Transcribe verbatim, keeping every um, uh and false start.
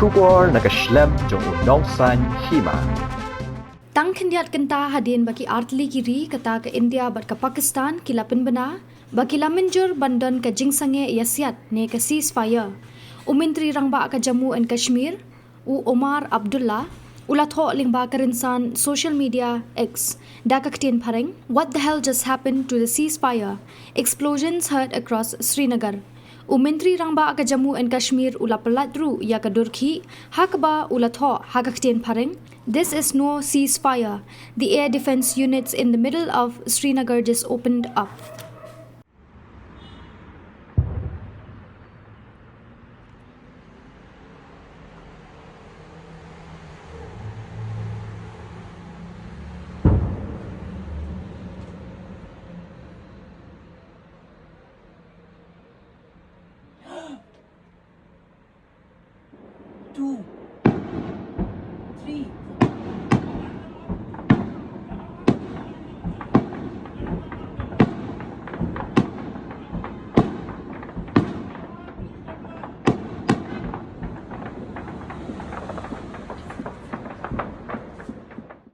Khubor na ka shlem jong u nongsaiñ hima. Tang khyndiat kynta hadien ba ki artylli ki ri kata ka India bad ka Pakistan ki la pynbna ba ki la mynjur ban don ka jingsangeh ïasiat ne ka ceasefire, u Myntri Rangbah ka Jammu and Kashmir, u Omar Abdullah, u la thoh lyngba ka rynsan social media X da ka ktien phareng, "What the hell just happened to the ceasefire? Explosions heard across Srinagar." U Myntri Rangbah ka Jammu and Kashmir u la pyllait ruh ïa ka dur khih ha kaba u la thoh ha ka ktien phareng, "This is no ceasefire. The air defense units in the middle of Srinagar just opened up." Two, three.